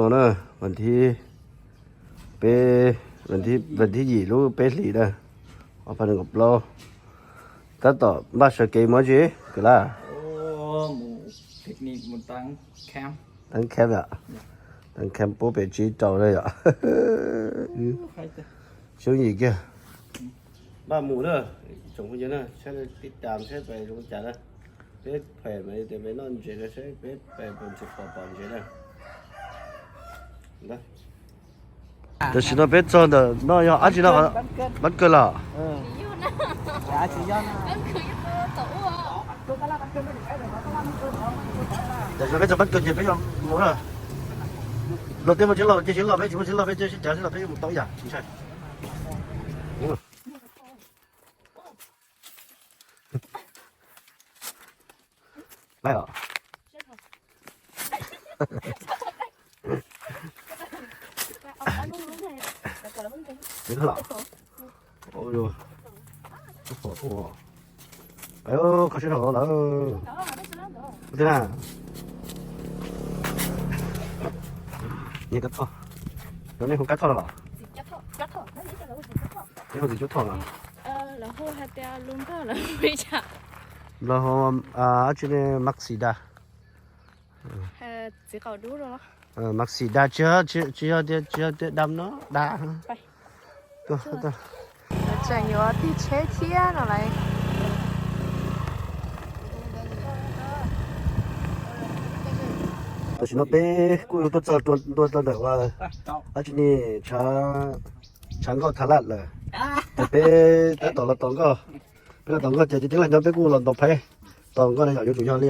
No na, vas thib peb, vas thib, vas thib yim lub peb hlis na, ob phav nees nkaum plaub. Tab tom npaj sawv kev mus dab tsi kwv lam? Teeb camp yom, teeb camp pub pem tsib rau na yom. Xyoob yim kiag. Npaj mus na, tsoom phooj ywg na, saib tib tas saib pais zoo cas na. Peb phem mas tias peb noj ntses na, saib peb pais pom ntses pom pom ntses na. Tam sim no peb txog ntawm no yog dab tsi no? Bab kawg los? Tam sim no peb txog bab kawg ces peb yuav mus na. Los tej muaj tsis los ces tsis los, peb tsis muaj tsis los peb sib cav sib los peb yuav mus tau ib yam tsis ntshai. Laib os. Kho siab dhau lawm. Ua tiag na. Nyiam kab thoj. Cov nej hu kab thoj no los? Nej hu txiv cuab thoj no? Nplog hu dab tsi ne, maxi da. Maxi da, tsis yog tias, tsis yog tias dam no da. Tseem yuav tig tsheb thiab no lawm. Tam sim no peb kuj tuaj txog ntua rau ntawm uas dab tsi ne, tshav nkauj Thav Laj lawm. Ces peb tab tom los tos nkoj. Peb los tos nkoj ces tib teb los nyob peb kuj los ntaus phaib tos nkoj na yom, yuav tsum yog li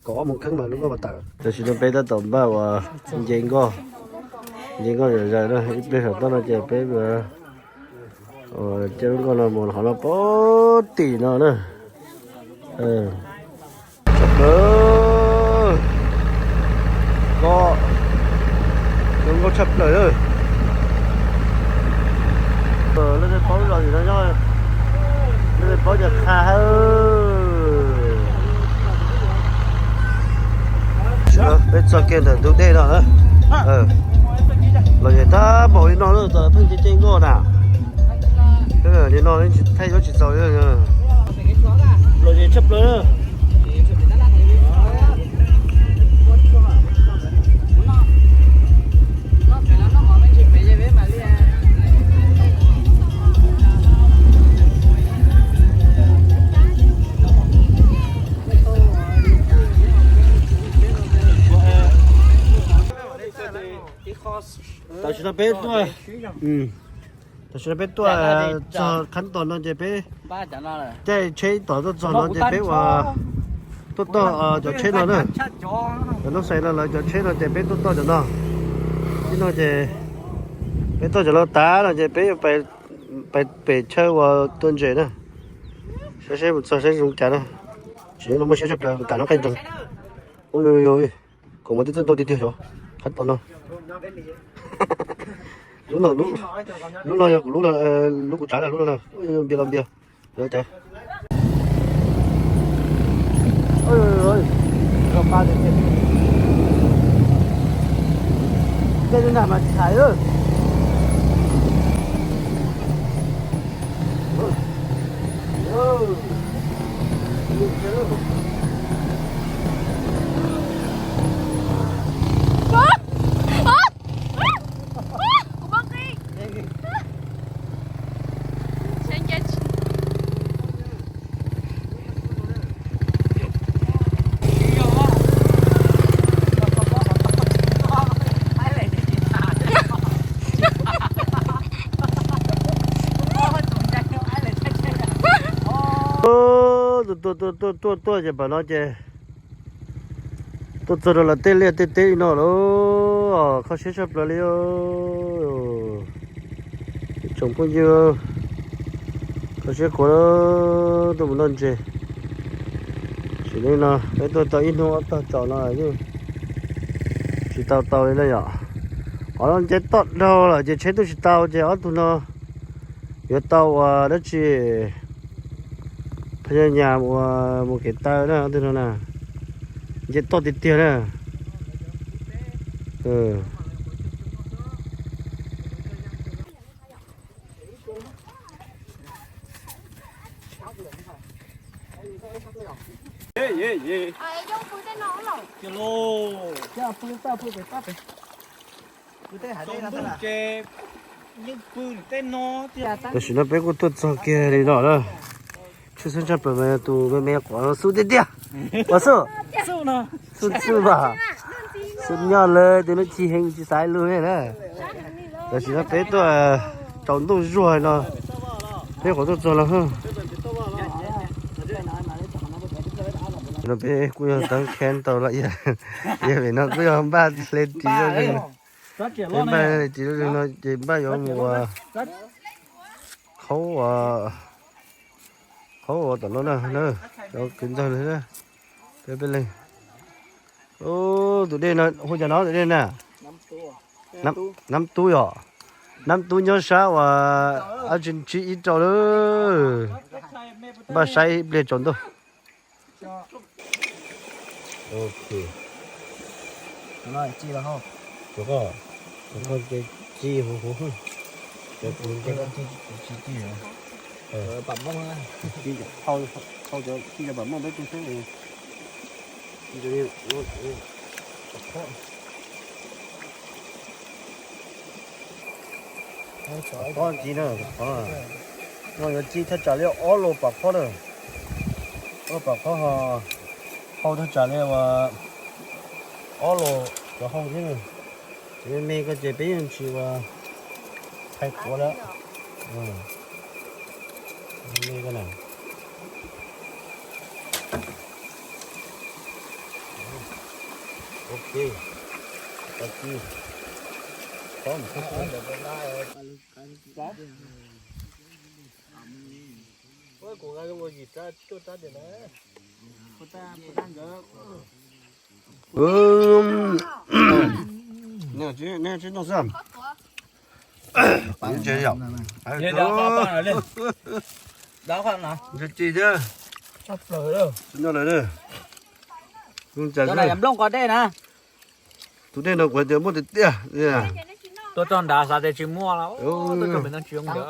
kaum ob moos kheeb mas lub nkoj mas tawm. Tam sim no peb tab tom npaj uas nce nkoj, nce nkoj zom zaws na, ib pliag saum toj no ces peb ua coj lub nkoj no mus qhov no pem tim no na. Tshaj plaws, ko, zoo nkauj tshaj plaws na. Leej twg paub zos tim no nyob, leej twg paub ces qha hawb. Peb txog kiag ntawm ntug dej no na. Los ces tab npaum li no na, pheej nce nce nkoj na. Li no thaij yuav tsis txaus. Los ces tshaj plaws. Tam sim no peb tuaj, tam sim no peb tuaj txog khab tos no ces peb caij tsheb tom tuaj txog no ces peb ua tuaj toj cov tsheb no na. Cov noob xais no lawv cov tsheb no ces peb tuaj toj cov no. Tib no ces peb toj cov no tas no ces peb pais pem chaw uas tua ntses na. Saib seb mus txog saib zoo cas na. Tsis muaj siab tshaj plaws, kam no qeej nroos. Ua, kuv mas twb txawj ntau tiag tiag xyov khab tos no. Lub no, lub no yog kuv lub, lub kuv tsav na, lub no na. Npias los npias. Tej lub nag mas tsis hais. Tuaj tuaj tuaj tuaj ces pam no ces tuaj txog rau lawv tej liaj tej teb li no lawm. Kho siab tshaj plaws li. Tsoom phooj ywg, kho siab khuav tuaj mus noj ntses. Sim neej no peb tuaj tau ib hnub ob tog tsaus no yeej tsis tau tau li na yom. Qhov no nce toj dhau lawm ces tsheb tuaj tsis tau ces ob tug no yuav tau ua dab tsi, phaj nyaj nyas ua mus kev taw na ob tug no na. Nce toj tiag tiag na. Tam sim no peb kuj tuaj txog kiag li no na. Tshwj xeeb tshaj plaws mas tus me me qhov no xub tiag tiag. Ua xub, xub xwb mas, xub nyob lawm tus no chim heev tsis xav lug li na. Tam sim no peb tuaj tsaus ntuj zuag no, peb qhov tuaj txog los. No peb kuj yog teeb kheeb tau lawm, yog vim no kuj yog npaj hle ris lub zeeg. Peb npaj hle ris lub zeeg no ces npaj yuav mus ua qhaub, qhaub ua tom no na, cov kwv ntxawg na, peb peb leeg. Tus dej no hu cas no tus dej na? Nab Tub yom. Nab Tub nyob sab uas ab tsi ntsib ib rau lawm. Npaj saib ib pliag tsaus ntuj. Pom qhob ntxiv na, pom qhob no yuav ci thaj tsam li ob lus pom qhob na. Ob lus pom qhob ho hau thaj tsam li uas ob lus cov hau thiab na. Ces me me ko ces peb yeej tsis ua, thaij quav lawm. Me me ko na. Ok, tau ci. Neb tsis noj xwb. Ntshe ci thiab. Noj lawm. Tus dej no kuv hais tias muaj tiag tiag. Tuaj txog nrad xav tias tsis muaj. Txog pem no tsis zoo ntawd.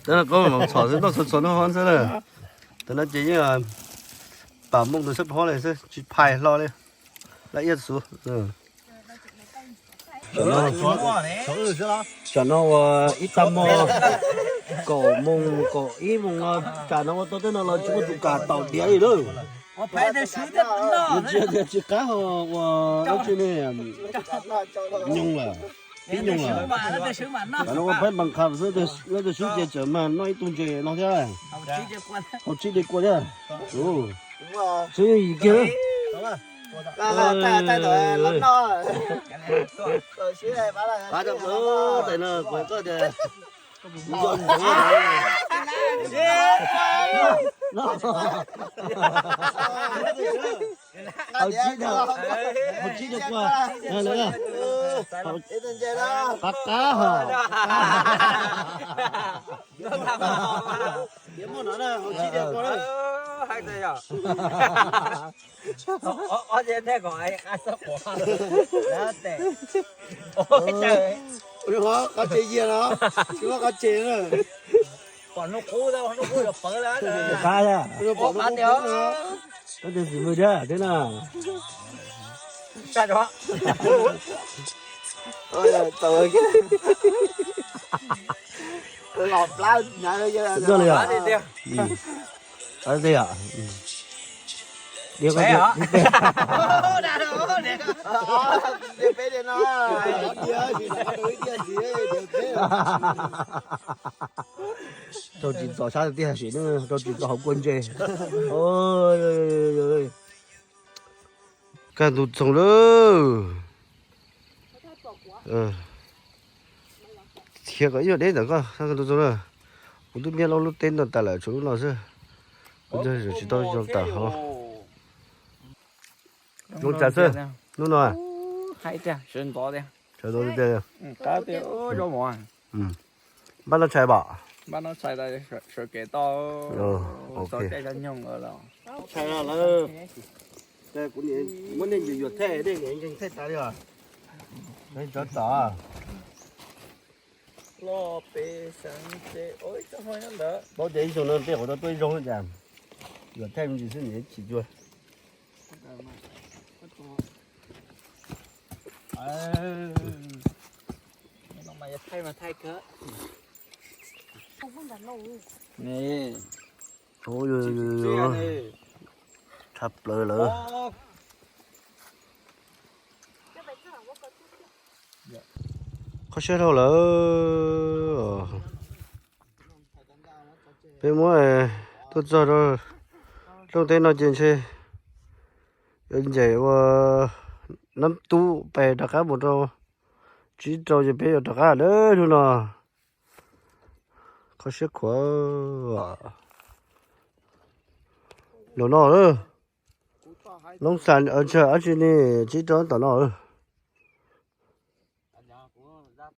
Txhom xwb, noj txhom txhom no ho xwb na. Tam no ces yeej pam mooj tus sab phob li xwb, tsis phais hlo li. Laj iab xuv. Tam no ua ib tag hmo kaum moos kaum ib moos no, tsam no ua tau tej no los tsis muaj tus kam taus diav li lawm. Tsis, tsis qab ho ua dab tsi ne, nyoos lawm, tib nyoos lawm. Tam no ua phaib npas qha xwb, leej twg swb ces tseem mag noj ib tug ntses no thiab. Haus tsib dej kua thiab. Swb yim kiag. Haus tsib dej, haus tsib dej kua. Qab qab hos. Qab tse yiag no, tsis muaj qab tse na. Pom hnub qub, hnub qub yuav pawv lawm. Qab, qab tiag, qab tiag tsis muaj thiab na. Los plab na. Qab tiag. Rau tsis txog sab tiag sim no, rau tsis txog hauv kua ntses. Kaj ntug txoog lawm. Txhiab kom ib nyuag deb ntawm koj, kaj ntug txoog na. Kuv twb niaj lub teb no tas lawm, tshuav lub no xwb. Kuv ntshai tsis tau zoo tam hov. Zoo tsawv xwb, hnub no. Sawv ntxov tiag. Npaj noj tshais pom? Npaj noj tshais, sawv kev tau. Txog caij nyoog lawm. Tshais lawm. Muab nej yuam yuam thaij, nej nkeeg thaij tas li os. Cov tom. Loj pes xeev ces ib tsob hau nyob ntawd. Paub tias ib xyoos no tej qhov tau tuaj ib zaug cas. Yuav thaij me ntsis xwb nws chim cua. Tshaj plaws lawm. Qhov siab dhau lawm. Peb muab tuaj txog rau rooj teb no ces ntshe yuav ncaim ua nab tub pes rov qab mus rau tsib rau ces peb yuav rov qab lawm hnub no. Qhov siab khuav. Nraum no lawm. Loob xas dab tsi ne, tsib rau tom no.